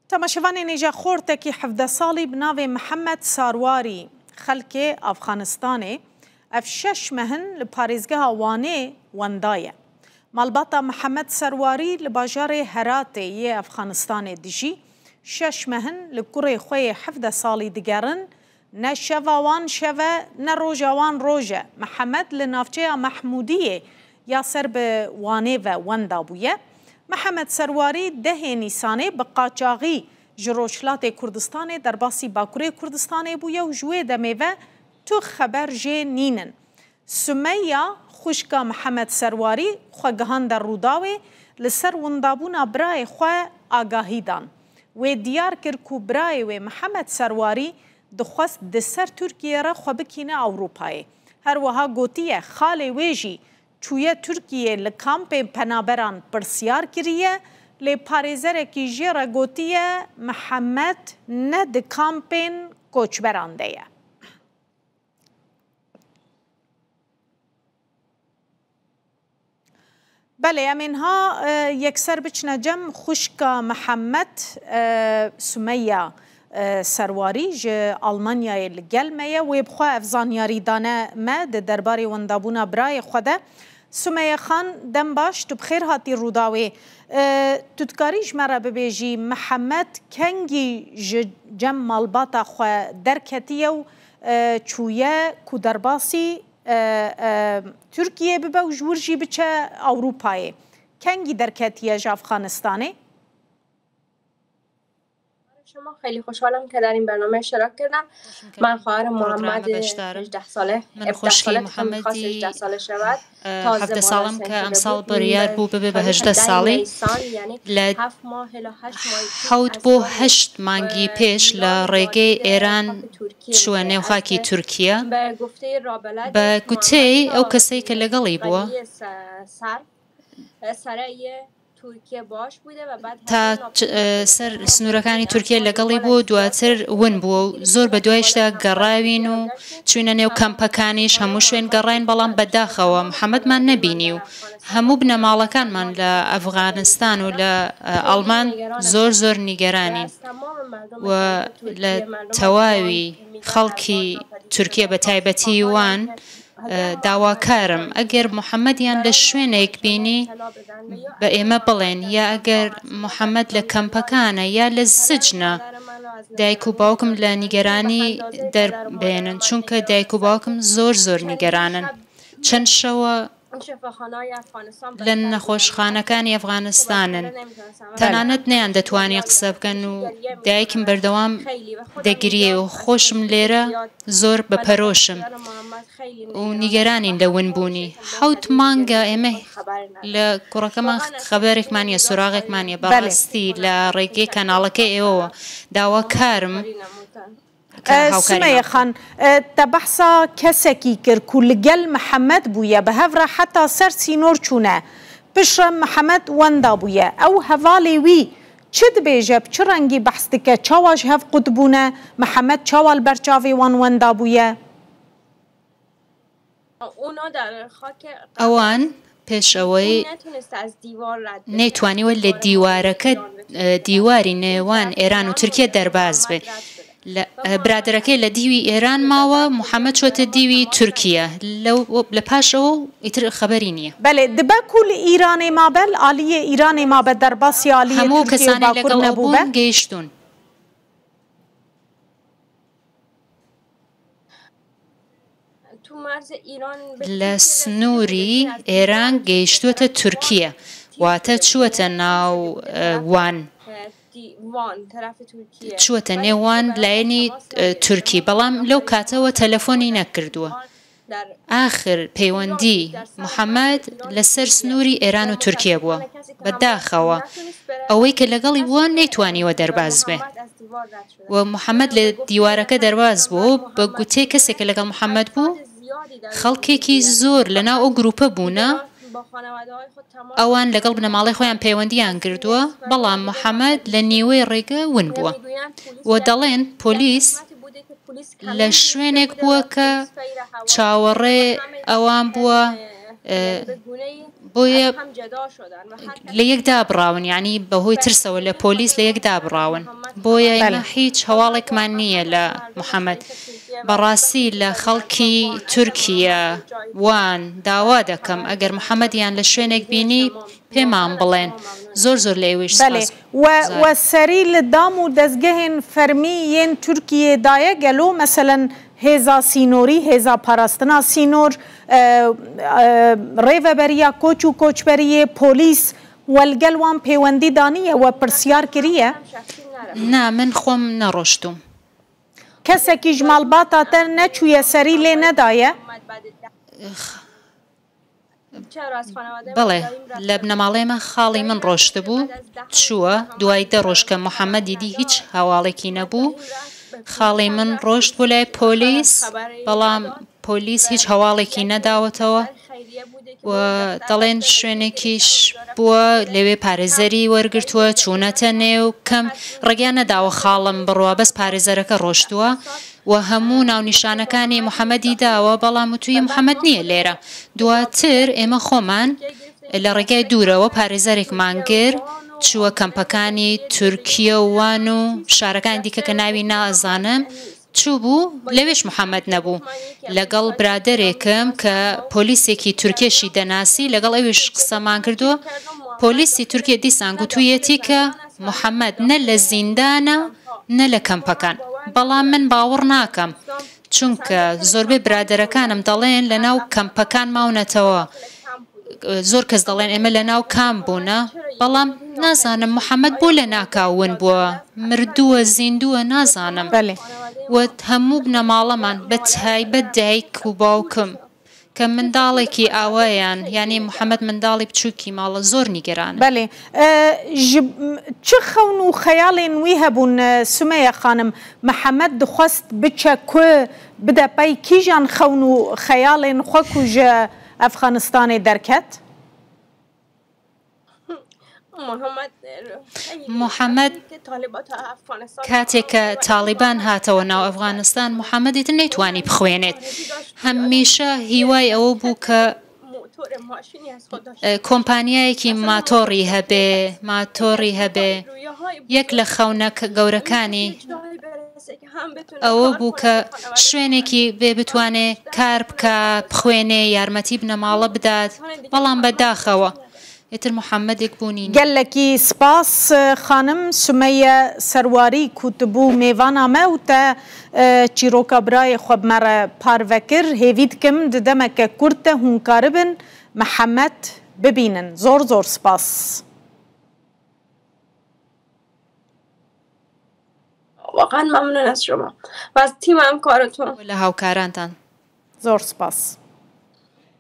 Temaşevanên hêja xortekî 17 salî bi navê Mihemed Sarwarî xelkê Afxanistanê ev şeş meh in li parêzgeha Wanê wenda ye. Malbata Mihemed Serwarî li bajarê Heratê yê Efxanistanê dijî, şeş meh in li kurê xwe yê 17 salî digerin, ne şeva wan şev e ne roja wan roj e. Mihemed li navçeya Mehmûdiyê ya ser bi Wanê ve wenda bûye. Mihemed Serwarî dehê Nîsanê bi qaçaxî ji Rojhilatê Kurdistanê derbasî Bakurê Kurdistanê bûye û ji wê demê ve tu xeber jê nînin. Sumeyya, xwişka Mihemed Serwarî xwe gihande Rûdawê, li ser windabûna birayê xwe agahî dan. Wê diyar kir ku birayê wê Mihemed Serwarî dixwest di ser Tirkiyeyê re xwe bikîne Ewropayê. Her wiha gotiye xalê wê jî çûye Tirkiyeyê li kampên penaberan pirsyar kiriye, lê parêzerekî jê re gotiye Mihemed ne di kampên koçberan de ye. Belê em ê niha yekser biçine cem xwişka Mihemed Sumeyya Serwarî ji Almanyayê li gel me ye. Wê bi xwe ev zanyarî dane me di derbarê windabûna birayê xwe de. Sumeye Xan dem baş tu bi xêr hatî Rûdawê. Tu dikarî ji me re bibêjî Mihemed kengî ji cem malbata xwe derketiye û çûye ku derbasî Tirkiyê bibe û ji wir jî biçe Ewropayê. Kengî derketiye ji Afxanistanê? شما خیلی خوشحالم که در این برنامه اشتراک کردم من خواهر محمد 18 ساله من خوشکی محمدی 17 ساڵم کە ئەمساڵ بڕیار بوو ببێ بە 18 ساڵی لە حەوت بۆ هەشت مانگی پێش لە ڕێگەی ئێران چووە نێو خاکی تورکیە بە گوتەی ئەو کەسەی کە لەگەڵی بووە تا سەر سنوورەکانی تورکیە لەگەڵی بووە و دواتر ون بووە و زۆر بە دوایشدا گەڕاوین و چووینە نێو کەمپەکانیش هەموو شوێن گەڕاین بەڵام بەداخەوە محەممەدمان نەبینی و هەموو بنەماڵەکانمان لە ئەفغانستان و لە ئەڵمان زۆر زۆر نیگەرانین و لە تەواوی خەڵکی تورکیە بە تایبەتی وان داواکارم ئەگەر محەممەدیان لە شوێنێک بینی بە ئێمە بڵێن یا ئەگەر محەممەد لە کەمپەکانە یا لە سجنە دایک و باوکم لە نیگەرانی دەربێنن چونکە دایک و باوکم زۆر زۆر نیگەرانن چەند شەوە لە نەخۆشخانەکانی ئەفغانستانن تەنانەت نەیان دەتوانی قسە بکەن و دایکم بەردەوام دەگریێ و خۆشم لێرە زۆر بە پەرۆشم و نیگەرانین لە ونبوونی حەوت مانگە ئێمە لە کوڕەکەمان خەبەرێکمان نیە سۆراغێکمان نیە بەڕاستی لە ڕێگەی کەناڵەکەی ئێوەوە داواکارم سمەیە خان te behsa kesekî kir ku li gel Mihemed bûye bi hev re heta ser sînor çûne. Piştre Mihemed wenda bûye. Ew hevalê wî çi dibêje bi çi rengî behs dike çawa ji hev qut bûne Mihemed çawa li ber çavê wan wenda bûye? ئەوان پێش ئەوەی نەیتوانیوە لە دیوارەکە دیواری نێوان ئێران و تورکیە دەرباز بێ. برادەرەکەی لە دیوی ئێران ماوە محەممەد چۆتە دیوی تورکیە لە پاشەوە ئیتر خەبەری نییە. بەلێ دبە کو li Îranê mabe li aliyê Îranê mabe derbasî aliyê هەموو Tirkiyê û کەسانەی Bakur لەگەڵ ئەو nebûbe. بوون گەیشتوون. لە سنووری ئێران گەیشتووەتە تورکیە واتە چووەتە ناو وان چووەتە نێوان لایەنی تورکی بەڵام لەو کاتەوە تەلەفۆنی نەکردووە. ئاخر پەیوەندی محەممەد لەسەر سنووری ئێران و تورکیە بووە. بەداخەوە ئەوەی کە لەگەڵی بووە نەیتوانیوە دەرباز بێ و محەممەد لە دیوارەکە دەرباز بوو بە گوتەی کەسێک کە لەگەڵ محەممەد بوو خەڵکێکی زۆر لەناو ئەو گروپە بوونە ئەوان لەگەڵ بنەماڵەی خۆیان پەیوەندیان کردووە بەڵام محەممەد لە نیوەی ڕێگە ون بووە و دەڵێن پۆلیس لە شوێنێک بووە کە چاوەڕێ ئەوان بووە بۆیە لە یەک دابڕاون یعنی بەهۆی ترسەوە لە پۆلیس لە یەک دابڕاون. بۆیە ئێمە هیچ هەواڵێکمان نییە لە محەمەد. بەڕاستی لە خەڵکی تورکیە، وان، داوا دەکەم ئەگەر محەمەدیان لە شوێنێک بینی پێمان بڵێن. زۆر زۆر لە ئێوەیش بەلێ سوپاسگوزارم. وە سەری لە دام و دەزگەهێن فەرمی یێن تورکیێ دایە گەلۆ مەسەلەن هێزا سینۆری، هێزا پاراستنا سینۆر، ڕێڤەبەرییا کۆچ و کۆچبەریێ، پۆلیس وە لگەل وان پێوەندی دانییە وە پرسیار کرییە؟ نا من خۆم نەڕۆشتووم. کەسەکیش ماڵباتا تە نەچوویە سەری لێ نەدایە؟ بەڵێ لە بنەماڵەیەمان خاڵی من ڕۆشتبوو چووە دوای دە ڕۆژ کە محەممەدی دی هیچ هەواڵێکی نەبوو خاڵی من ڕۆشت بۆ لای پۆلیس بەڵام پۆلیس هیچ هەواڵێکی نەداوەتەوە و دەڵێن شوێنێکیش بووە لەوێ پارێزەری وەرگرتووە چوونەتە نێو کەم ڕێگەیان نەداوە خاڵم بڕوا بەس پارێزەرەکە ڕۆشتووە و هەموو ناونیشانەکانی محەمەدی داوە بەڵام وتوویە محەمەد نییە لێرە دواتر ئێمە خۆمان لە ڕێگای دوورەوە پارێزەرێکمان گر چووە کەمپەکانی تورکیە و وان و شارەکانی دیکە کە ناوی نازانم چووبوو لەوێش محەمەد نەبوو لەگەڵ برادەرێکم کە پۆلیسێکی تورکیەشی دەناسی لەگەڵ ئەویش قسەمان کردووە پۆلیسی تورکیە دیسان گوتوویەتی کە محەمەد نە لە زیندانە نە لە کەمپەکان بەڵام من باوەڕ ناکەم چونکە زۆربەی برادەرەکانم دەڵێن لەناو کەمپەکان ماونەتەوە زۆر کەس دەڵێن ئێمە لەناو کامپ بوونە بەڵام نازانم محەمەد بۆ لەناکاو ون بووە مردووە زیندووە نازانم و هەموو بنەماڵەمان بە تایبەت دایک و باوکم کە منداڵێکی ئاوایان یانی محەمەد منداڵی بچووکی ماڵە زۆر نیگەرانن. بەلێ ژ چ خەون و خەیاڵێن وی هەبوون سومەیە خانم محەمەد دخوست بچە کو بدە پەی کیژان خەون و خەیاڵێن خوە کو ژ ئەفغانستانێ دەرکەت؟ محەمەد کاتێک کە تاڵیبان هاتەوە ناو ئەفغانستان محەمەد ئیتر نەیتوانی بخوێنێت هەمیشە هیوای ئەوە بوو کە کۆمپانیایەکی ماتۆڕی هەبێ ماتۆڕی هەبێ یەک لە خەونە گەورەکانی ئەوە بوو کە شوێنێکی بێ بتوانێ کار بکا بخوێنێ یارمەتی بنەماڵە بدات بەڵام بە داخەوە ئیتر محەمەدێک بوونی نیە. گەلەکی سپاس خانم سومەیە سەرواری کو tu bû mêvana me û te çîroka birayê xwe bi me re parve kir. Hêvî dikim di demeke kurt de hûn karibin Mihemed bibînin. Zor zor spas. واقعا ممنون از شما و از تیم همکارتون. لە هاوکارانتان. زۆر سپاس.